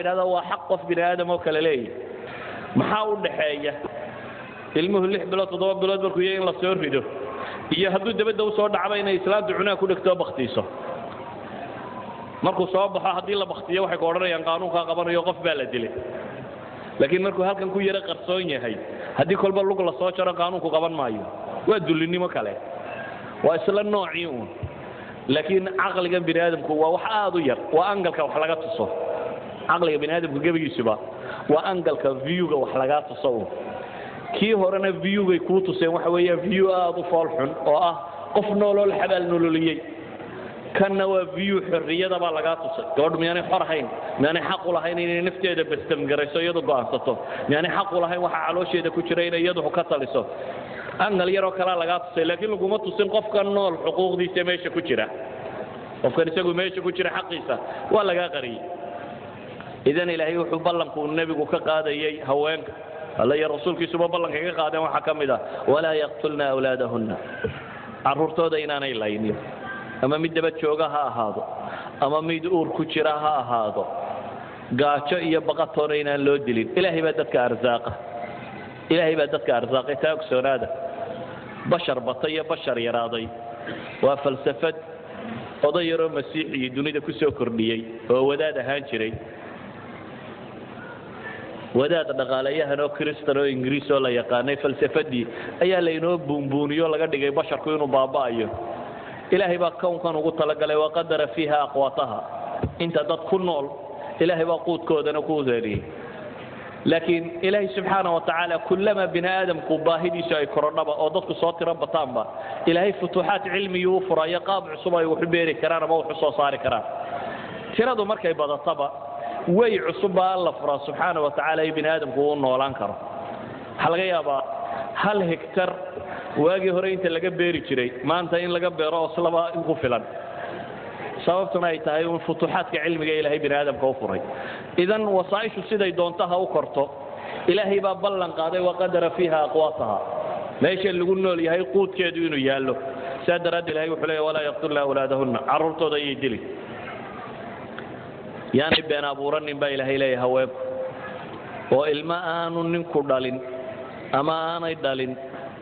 Yidhahda waa xaq qof bini aadam oo kale leeyahy. Maxaa u dhaxeeya ilmuhu 6 bilood, 7 bilood markuu yahay in la soo rido, iyo hadduu dabadda usoo dhacba inay islaantu cunaha ku dhegtoo baktiiso? Markuu soo baxo haddii la baktiyo, waxay ku odhanayaan qaanuunkaa qabanayo, qof baa la dilay. Laakiin markuu halkan ku yaro qarsoon yahay, haddii kolba lug la soo jaro, qaanuunku qaban maayo. Waa dullinnimo kale, waa isla noocii uun. Laakiin caqligan bini aadamku waa wax aad u yar, waa angle-ka wax laga tuso. Caqliga bini aadamku gebigiisuba waa angle-ka, viewga wax lagaa tuso uun. Kii horena viewgay kuu tuseen waxa weeya view aad u fool xun oo ah qof nooloo la xabaal nololiyey. Kanna waa view xorriyada baa lagaa tusay. Gabadhu miyaanay xor ahayn? Miyaanay xaq u lahayn inay nafteeda bastamgarayso, iyadu go'aansato? Miyaanay xaq u lahayn waxa caloosheeda ku jira inay iyadu ka taliso? Angle yaroo kalaa lagaa tusay, laakiin laguma tusin qofka nool xuquuqdiisa meesha ku jira. Qofkan isagu meesha ku jira xaqiisa waa lagaa qariyey. Idan Ilaahay wuxuu ballankuu nebigu ka qaadayay haweenka, Alla iyo rasuulkiisuba ballanka ka qaadeen, waxaa ka mid ah walaa yaqtulna awlaadahunna, carruurtooda inaanay laynin, ama mid daba jooga ha ahaado ama mid uur ku jira ha ahaado, gaajo iyo baqatoona inaan loo dilin. Ilaahay baa dadka arsaaqa, Ilaahay baa dadka arsaaqay, taa ogsoonaada. Bashar batay iyo bashar yaraaday waa falsafad oday yaroo Masiixiyii dunida ku soo kordhiyey oo wadaad ahaan jiray, wadaad dhaqaalayahan oo Kristan oo Ingiriis oo la yaqaanay. Falsafadii ayaa laynoo buunbuuniyo, laga dhigay basharku inuu baaba'ayo. Ilaahay baa kownkan ugu talagalay, waqadara fiiha aqwaataha, inta dad ku nool Ilaahay baa quudkoodana ku heliyey. Laakiin Ilaahay subxaana wa tacaala, kullama bini aadamku baahidiisu ay korodhaba oo dadku soo tiro bataanba, Ilaahay futuuxaad cilmiyuu u furayo, qaab cusub ay waxu beeri karaan ama waxu soo saari karaan. Tiradu markay badataba, way cusub baa Alla furaa subxaana wa tacaala in bini aadamku uu noolaan karo. Waxaa laga yaabaa 1 hektar waagii hore inta laga beeri jiray, maanta in laga beero oslaba in ku filan, sababtuna ay tahay un futuuxaadka cilmiga Ilaahay bini aadamka u furay. Idan wasaaishu siday doonto ha u korto, Ilaahay baa ballan qaaday waqadara fiiha aqwaataha, meesha lagu nool yahay quudkeedu inuu yaallo. Saa daraaddeed Ilahay wuxuu leeya walaa yaqtulna awlaadahunna, carruurtooda ayay dili, yaanay been abuuranin baa Ilaahay leeyahay. Haweenku oo ilmo aanu ninku dhalin ama aanay dhalin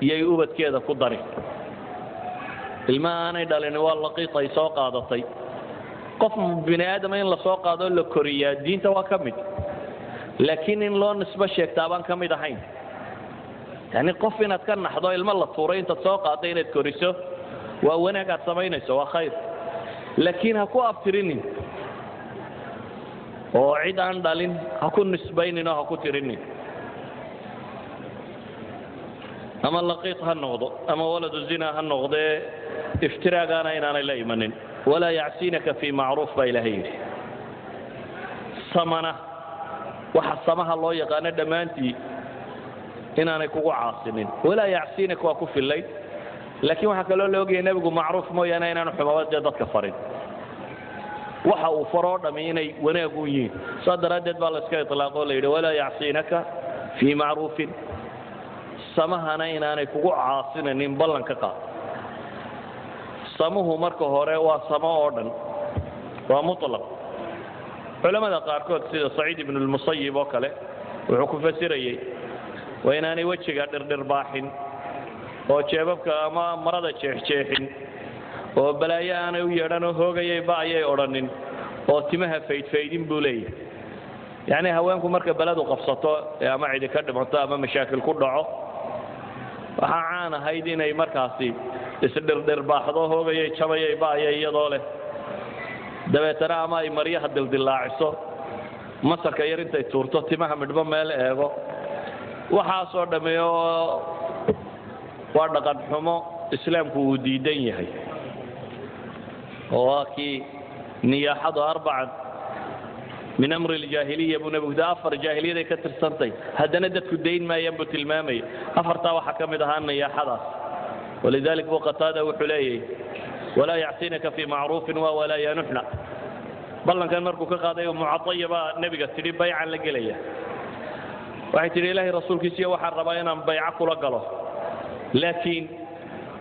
yay ubadkeeda ku darin. Ilmo aanay dhalin waa laqiit ay soo qaadatay. Qof bini aadama in la soo qaadoo la koriyaa diinta waa ka mid, laakiin in loo nisbo sheegtaa baan ka mid ahayn. Yani qof inaad ka naxdo, ilmo la tuuray intaad soo qaadday inaad koriso, waa wanaag aad samaynayso, waa khayr, laakiin ha ku abtirinin oo cid aan dhalin ha ku nisbaynin oo ha ku tirinin. Ama laqiit ha noqdo ama waladu zina ha noqdee, iftiraagaana inaanay la imanin. Walaa yacsinaka fii macruuf baa Ilaahay yidhi. Samana, waxa samaha loo yaqaano dhammaantii inaanay kugu caasinin. Walaa yacsinaka waa ku fillayd, laakiin waxaa kaloo la ogaya nebigu macruuf mooyaane inaanu xumaba dee dadka farin, waxa uu faroo dhammi inay wanaag u yihiin. Saa daraaddeed baa la iska ilaaqoo la yidhi walaa yacsinaka fii macruufin. Samahana inaanay kugu caasinanin ballan ka qaad. Samuhu marka hore waa samo oo dhan, waa mutlaq. Culamada qaarkood sida Saciid ibnu lmusayib oo kale wuxuu ku fasirayey waa inaanay wejiga dhirdhirbaaxin oo jeebabka ama marada jeexjeexin oo balaayo aanay u yeedhan oo hoogayay ba ayay odhanin oo timaha faydfaydin buu leeyahay. Yacni haweenku marka beledu qabsato ee ama cidi ka dhimato ama mashaakil ku dhaco, waxaa caan ahayd inay markaasi isdhirdhirbaaxdo, hoogayay, jabayay, ba'ayay iyadoo leh, dabeetana ama ay maryaha dildillaaciso, masarka yar intay tuurto timaha midhbo meel eego. Waxaasoo dhammi oo waa dhaqan xumo Islaamku uu diidan yahay, oo waa kii niyaaxadu arbacan min amri aljaahiliya buu nebigu, afar jaahiliyaday ka tirsantay, haddana dadku dayn maayaan buu tilmaamaya. Afartaa waxaa ka mid ahaa niyaaxadaas. Walidalik buu Qataada wuxuu leeyahy walaa yacsinaka fii macruufin waa walaa yanuxna. Ballankan markuu ka qaaday, Mucataya baa nebiga tidhi baycan la gelaya. Waxay tidhi Ilaahay rasuulkiisiyo waxaan rabaa inaan bayco kula galo, laakiin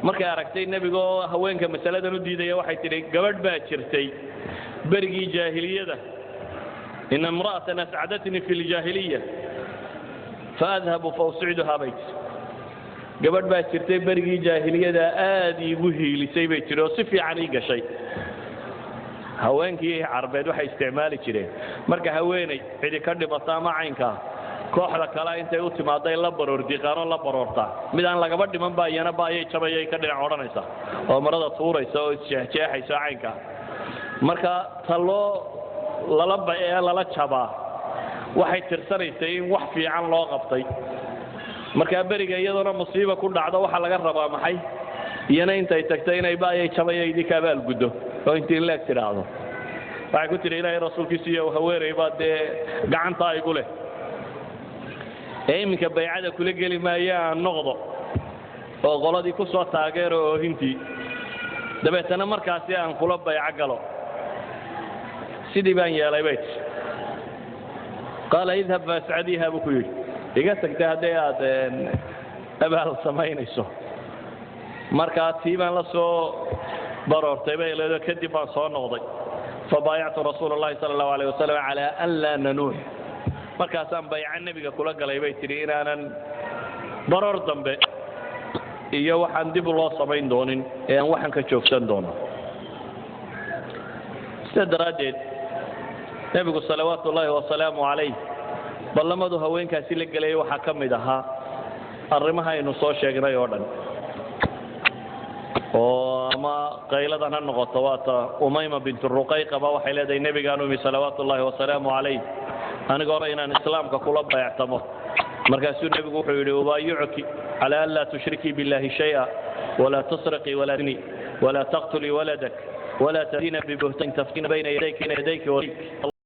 markay aragtay nebiga oo haweenka masaladan u diidaya, waxay tidhi gabadh baa jirtay berigii jaahiliyada. Ina imra'atan ascadatnii fi ljaahiliya faadhabu fausciduhaa, bay tiri. Gabadh baa jirtay berigii jaahiliyada aad iigu hiilisay, bay tiri, oo si fiican ii gashay. Haweenkii Carbeed waxay isticmaali jireen marka haweeney cidi ka dhimato ama caynkaa, kooxda kale intay u timaaday la baroordiqaanoo la baroortaa. Mid aan lagaba dhiman baa iyana baayay jabayay ka dhinac odhanaysa oo marada tuuraysa oo isjeexjeexaysa caynkaa. Marka ta loo lala ee lala jabaa waxay tirsanaysay in wax fiican loo qabtay. Markaa beriga iyadoona musiiba ku dhacdo, waxaa laga rabaa maxay? Iyana intay tagto inay baayay jabaya idinka abaalguddo oo intii leeg tidhaahdo. Waxay ku tidhi, Ilaahay rasuulkiisu iyo haweeney baa dee gacantaa igu leh ee iminka baycada kula geli maaye, aan noqdo oo qoladii ku soo taageero oohintii, dabeetana markaasi aan kula bayco galo. Sidii baan yeelay, bay tihi. Qaala idhab faascadiiha, buu ku yidhi. Iga tagtay haddii aad abaal samaynayso. Markaa tii baan la soo baroortay, bay leedo, kadib baan soo noqday. Fabaayactu rasuula allahi sala allahu alayh wasalam calaa an laa nanuux. Markaasaan bayca nebiga kula galay, bay tidhi, inaanan baroor dambe iyo waxaan dib loo samayn doonin ee aan waxan ka joogsan doono. Sida daraaddeed nebigu salawaatu ullaahi wasalaamu calayh ballamadu haweenkaasi la gelayay waxaa ka mid ahaa arrimaha aynu soo sheegnay oo dhan, oo ama qayladan ha noqoto. Waata Umayma bintu Ruqayqaba waxay leedahay, nebigaan umi salawaatu ullaahi wasalaamu calayh aniga hore inaan islaamka kula bayactamo. Markaasuu nebigu wuxuu yidhi, ubaayicuki cala an laa tushrikii billahi shaya walaa tusriqii walaa tzni walaa taqtulii waladak walaa ta'tiina bibuhtan taftina bayna yadayki.